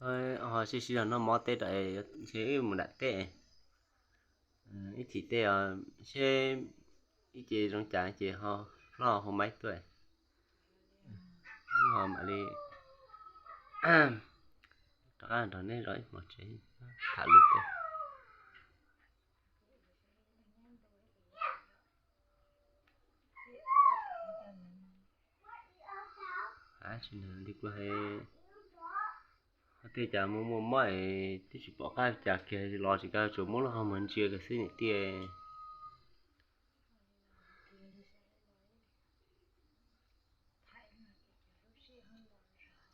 Ho sib sib zog noj mov teb rau ntshe wb mus nram teb, ib chim tej os, seb ib ce zoo cas ces ho hlob hu maib tuaj, ho mam li rov qab nrog neb zov ib hmos tsev tham lus tej. Tsis li kuj ho tej cas muaj muaj mob es twb tsis pom qab cas kiag los tsis kav tsuas muab lub qhov muag ntsia kiag xwb niam tij.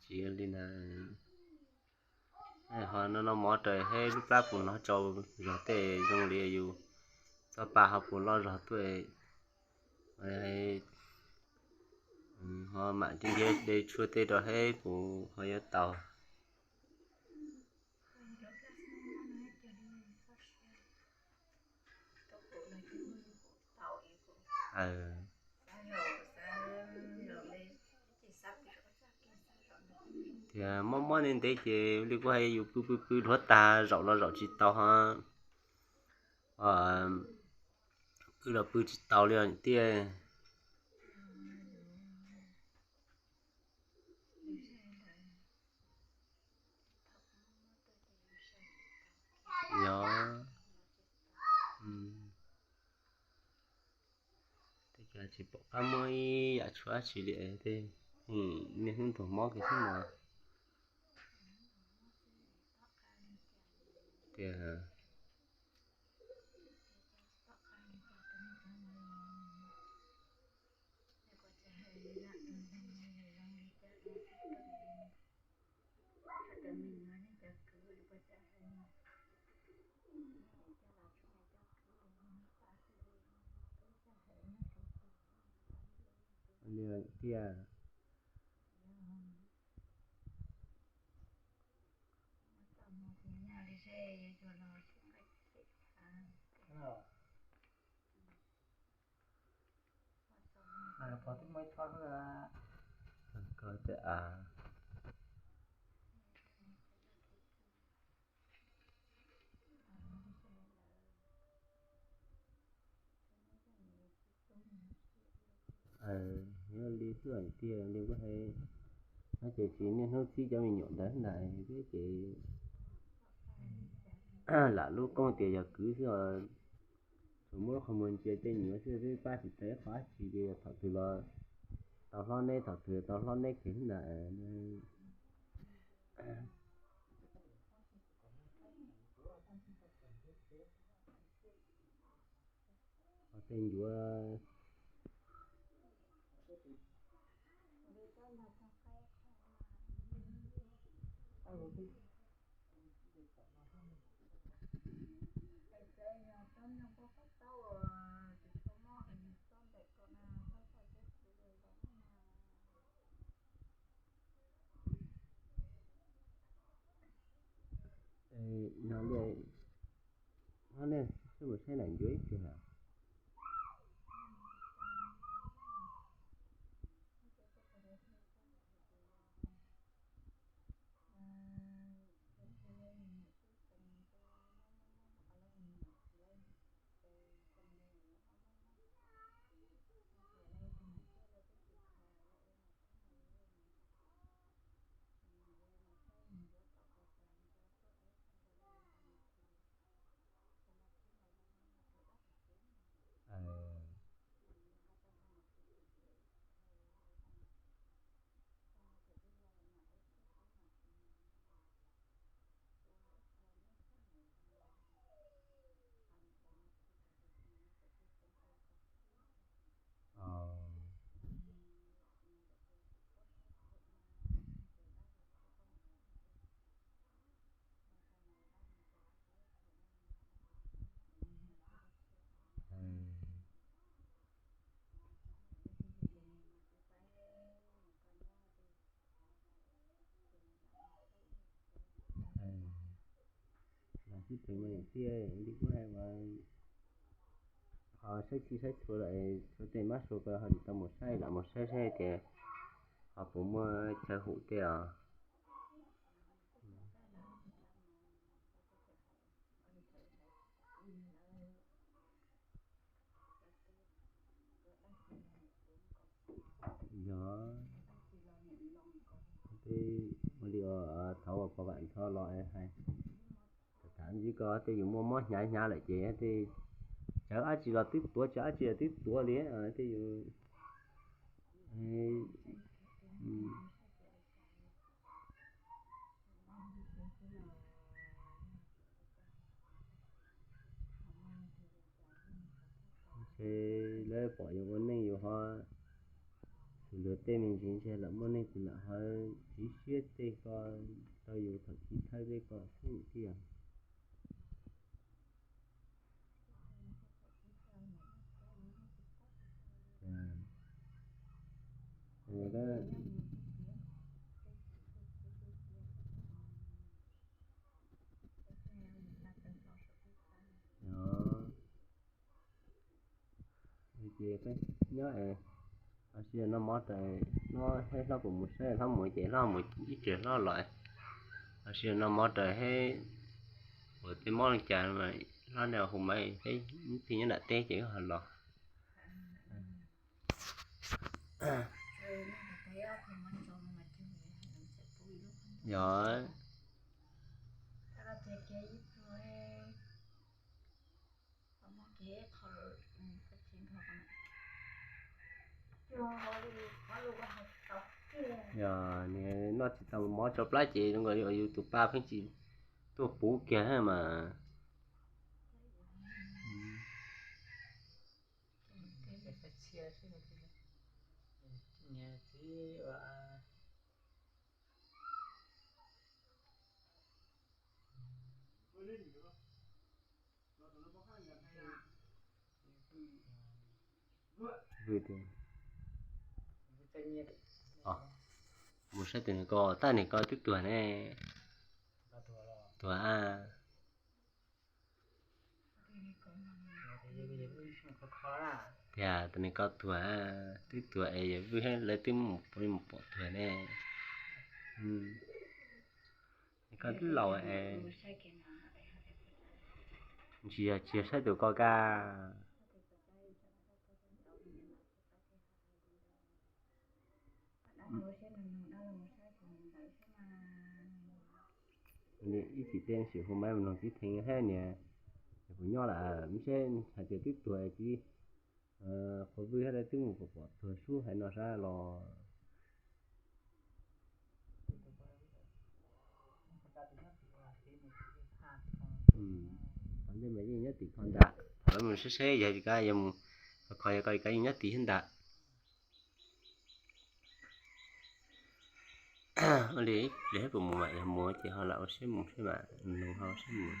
Tsis li ntawd, ho no no mov raws hab lub plab puas hnov tsau zog tej zoo li yus txoj pa ho puas loj zog tuaj, ho mam nrhiav de tshuaj tej rau hab puas ho yuav tau. Tias mob mob ntev ntev ces li kuj hais yus pw pw pw dhuav tag zaum los zaum tsis tau ho, pw los pw tsis tau li os niam tij. Yog, tej cas tsis pom qab muab ib yam tshuaj dab tsi li, tej niaj hnub ntuag mob kiag xwb mas. Tias Tias Yog li xwb tiag li kuj hais, no ces tsis niaj hnub txib cov me nyuam ntawd ntag, thiab ces lam lub koob tias yog kwv xwb os, tsuas muab qhov muag ntsia tej nyuam xwb, twb pab tsis tau ib qho dab tsi li, thaum twg los tau hlob neb, thaum twg tau hlob neb kiag ntag. Tej ncuav no li, no li, mus saib lam ncuav ib pliag. Los sib pem mas niam tij, li kuj hais mas ho saib tsis saib txhua lawm, txhua tej mab sua ko ho tsis tau mus saib, lam mus saib saib tias ho puas muaj chaw hum tej os. Ua li thov ua pov vam nrho los hais, tham ntxiv ko tej yus muaj mob hnyav hnyav lawm ces tej, tsawv dab tsi los twb tuav, tsawv dab tsi los twb tuav li tej yus. Ntshe lawv pom yus ua neej yus ho xws li tej me ntsis ntshe lawv muaj neej tsis lam ho txiv siab tej ko rau yus thaum chiv thawj tej ko xwb tiag. Ces peb nyob es, los sis noj mov raws, noj hlob puas mus saib hlob mus ces hlob mus ib tsam hlob los, los sis noj mov raws hab, ua tej mob li cas hlob ne hu mas peb ib txhia nyob nram teb ces wb ho los. Yog, yog noj tsis tau mov tsau plab ces zoo nkaus yus tus pa pheej tsis tuaj puv kiag mas. Mus saib tus niag ko, tab niag ko twb tuag ne. Tuag a. Tias tus niag ko tuag, twb tuag es yawm vwj lawv twb mus pom tuag ne. Niag ko twb laus es, ntsis yog tsis yog saib tus ko ka. Ib txhis tej sim hu maiv mus noog txiv Theev hab niam, kuv nyob lawm, meb saib hais tias twb tuag txiv, qhov vwj hab lawv twb mus pom pom tuag sub haiv no sab los. Qhov ntej mas yeej nyob tim kho ntag, thaum lawv mus saib saib yog li ko, yog mus kho kho yog ko li ko yeej nyob tim thiab ntag. Ua li, li hab puas mus mas yog mus ces ho lam ua siab mus seb mas, nug ho ua siab mus.